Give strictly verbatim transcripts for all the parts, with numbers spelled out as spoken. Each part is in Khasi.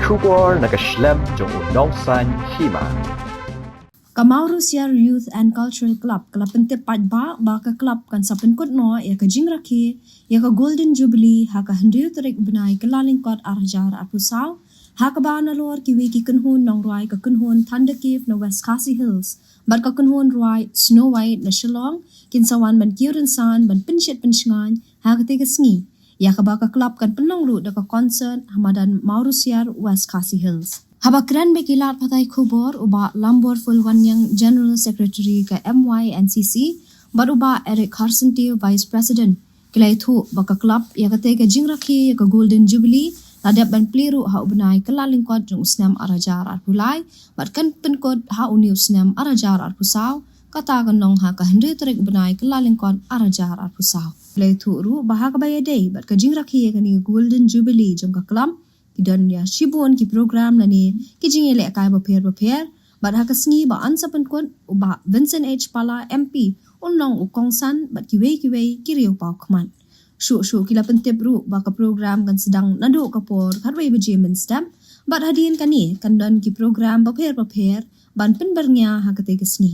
Khubor na ka shlem jong u nongsaiñ hima. Ka Mawrusiar Youth and Cultural Club ka la pyntip paidbah ba ka club kan sa pynkut noh ïa ka jingrakhe ïa ka Golden Jubilee ha ka hynriew tarik bnai Kyllalyngkot ar hajar arphew saw, ha kaba nalor kiwei ki kynhun nongrwai, ka kynhun Thunder Cave na West Khasi Hills bad ka kynhun rwai Snow White na Shillong kin sa wan ban kiew rynsan ban pynshit pynshngaiñ ha katei ka sngi, ïa kaba ka club kan pynlong ruh da ka concert ha madan Mawrusiar, West Khasi Hills. Haba kren bad ki lad pathai khubor, u Bah Lambor Phulwanniang, General Secretary ka M Y N C C, bad u Bah Eric Kharsyntiew, Vice President, ki la ïathuh ba ka club ïa katei ka jingrakhe ïa ka Golden Jubilee la dep ban plie ruh ha u bnai Kyllalyngkot jong u snem ar hajar arphew lai bad kan pynkut ha une u snem ar hajar arphew saw, kata kan long ha ka hynriew tarik bnai Kyllalyngkot ar hajar arphew saw. Ki la ïathuh ruh ba ha kaba ïadei bad ka jingrakhe ïa kane ka Golden Jubilee jong ka club, ki don ïa shibun ki program lane ki jingïalehkai bapher bapher, bad ha ka sngi ba yn sa pynkut, u Bah Vincent H Pala, M P, un long u kongsan bad kiwei kiwei ki riewpaw khmat. Shuh shuh ki la pyntip ruh ba ka program kan sdang naduh ka por khatwei baje mynstep, bad hadien kane kan don ki program bapher bapher ban pynbyrngia ha katei ka sngi.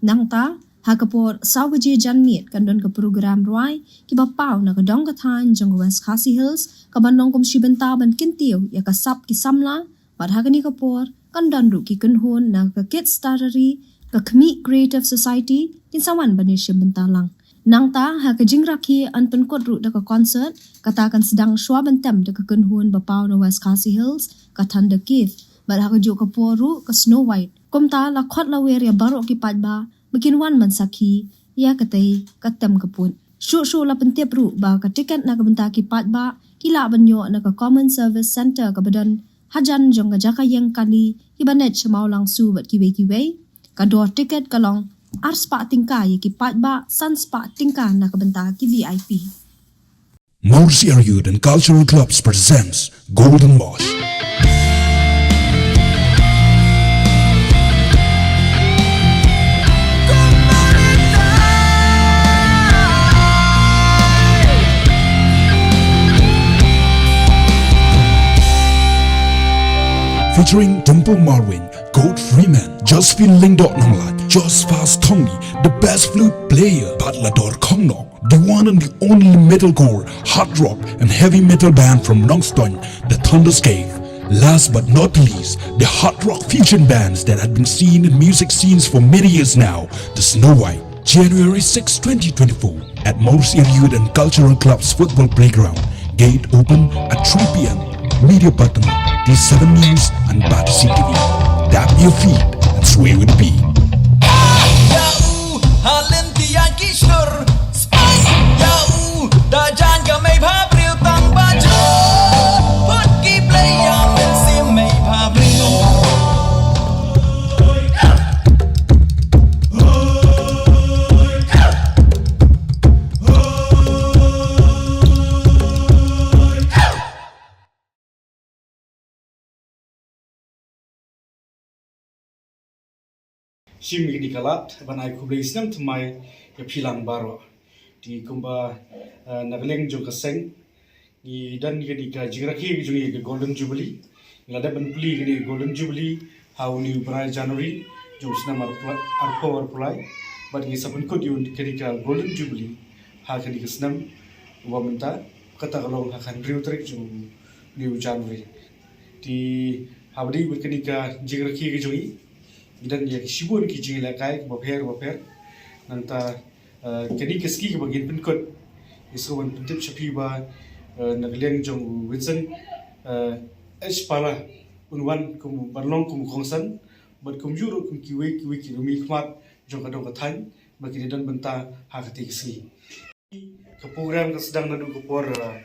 Nangta, ha ka por saw baje janmiet kan don ka program rwai kiba paw na ka dong ka thaiñ jong ka West Khasi Hills, kaban long kum shi bynta ban kyntiew ïa ka sap ki samla, bad ha kane ka por kan don ruh ki kynhun na ka Kids Tarari, ka Khmih Creative Society, kin sa wan ban ïashim bynta lang. Nangta, ha ka jingrakhe yn pynkut ruh da ka concert, kata kan sdang shwa ban tem da ka kynhun ba paw na West Khasi Hills, ka Thunder Cave, bad ha kajuh ka por ruh ka Snow White. Kumta la khot la wer ïa baroh ki paidbah ba kin wan ban sakhi ïa katei ka tem ka pud. Shuh shuh la pyntip ruh ba ka tiket na ka bynta ki paidbah ki lah ban ïoh na ka Common Service Centre kaba don hajan jong ka jaka ïeng kali, kiba neh sha Mawlangsu bad kiwei kiwei. Ka dor tiket ka long ar spah tyngka ïa ki paidbah, san spah tyngka na ka bynta ki V I P. Mawrusiar Youth and Cultural Clubs presents Golden Mosh. Featuring Dimple Marwin, Goat Freeman, Josephine Lyngdoh Nonglait, Josh Fast Thongni, the best flute player, Butler Dor Khongnok, the one and the only metalcore, hard rock, and heavy metal band from Nongstoiñ, the Thunder's Cave. Last but not least, the hard rock fusion bands that have been seen in music scenes for many years now, the Snow White. January sixth, twenty twenty-four, at Mawrusiar Youth and Cultural Club's football playground. Gate open at three p.m. Media partner, T seven News and Battersea T V. Tap your feet and sway with the beat. Shim ïa kane ka lad ban ai khublei snem thymmai ïa phi lang baroh. Te kumba, eh, na ka liang jong ka seng, ngi don kane ka jingrakhe ka jong ngi ka Golden Jubilee. Ngi la dep ban plie kane ka Golden Jubilee ha une u bnai January jong u snem arphew, arphew arphew lai. Bad ngi sa pynkut ïa kane ka Golden Jubilee ha kane ka snem uba mynta, kata ka long ha ka hynriew tarik jong une u January. Te haba ïadei bad kane ka jingrakhe ka jong ngi, ngi don ïa ki shibun ki jingïalehkai kiba pher ba pher. Nangta, eh, kane ka sngi kaba ngin pynkut, ngi sngewbha ban pyntip sha phi ba, eh, na ka liang jong u Vincent, eh, H Pala, un wan kum ban long kum u kongsan, bad kumjuh ruh kum kiwei kiwei ki nongmihkhmat jong ka dong ka thaiñ ba kin ïadon bynta ha katei ka sngi. Ka program ka sdang naduh ka por, eh,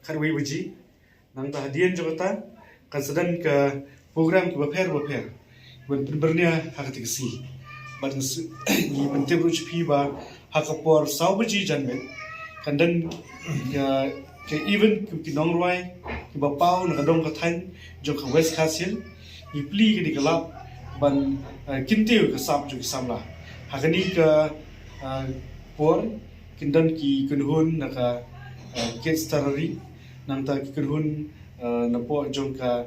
khatwei baje. Nangta hadien jong kata, kan sa don ka program kiba pher ba pher ban pynbyrngia ha katei ka sngi. Bad ngi s-, ngi pyntip ruh sha phi ba ha ka por saw baje janmiet, kan don ka, ka event ki, ki nongrwai kiba paw na ka dong ka thaiñ jong ka West Khasi Hills. Ngi plie kane ka lad ban, eh, kyntiew ka sap jong ki samla. Ha kane ka, eh, por, kin don ki kynhun na ka, eh, Kids Tarari, nangta ki kynhun, eh, napoh jong ka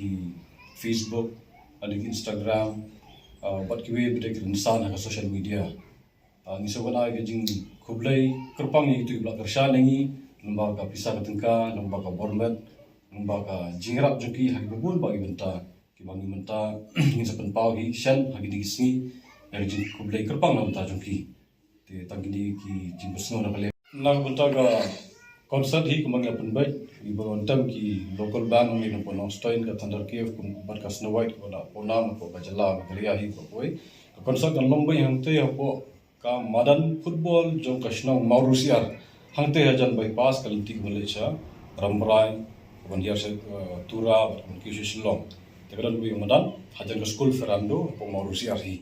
ki Facebook, hadien ki Instagram, ah, bad kiwei pat ki rynsan ha ka social media. Ah, ngi sngewbha ban ai ka jingkhublei kyrpang ïa kito kiba la kyrshan ïa ngi lyngba ka pisa ka tyngka, lyngba ka bor met, lyngba ka jingïarap jong ki ha kiba bun bah ki bynta kiba ngi mynta ngin sa pynpaw hi shen ha kine ki sngi. Ïa ka jingkhublei kyrpang na ka bynta jong ki. Te tang kine ki jingpynsngew na ka liang. Na ka bynta ka concert hi kumba ngi la pynbeit, ngi bun ban tem ki local band, ngi na Nongpoh Nongstoiñ, ka Thunder Cave, kum bad ka Snow White, kumba na Nongpoh Nang, kumba ka jylla Meghalaya hi kumba poi. Ka concert kan long beit hangtei hapoh ka madan football jong ka shnong Mawrysiar. Hangtei hajan bypass ka lynti kaba leit sha Rambrai, kaban hiar sha, eh, Tura, bad kaban kiew sha Shillong. Te ka don beit ka madan hajan ka skul Fernando hapoh Mawrysiar hi.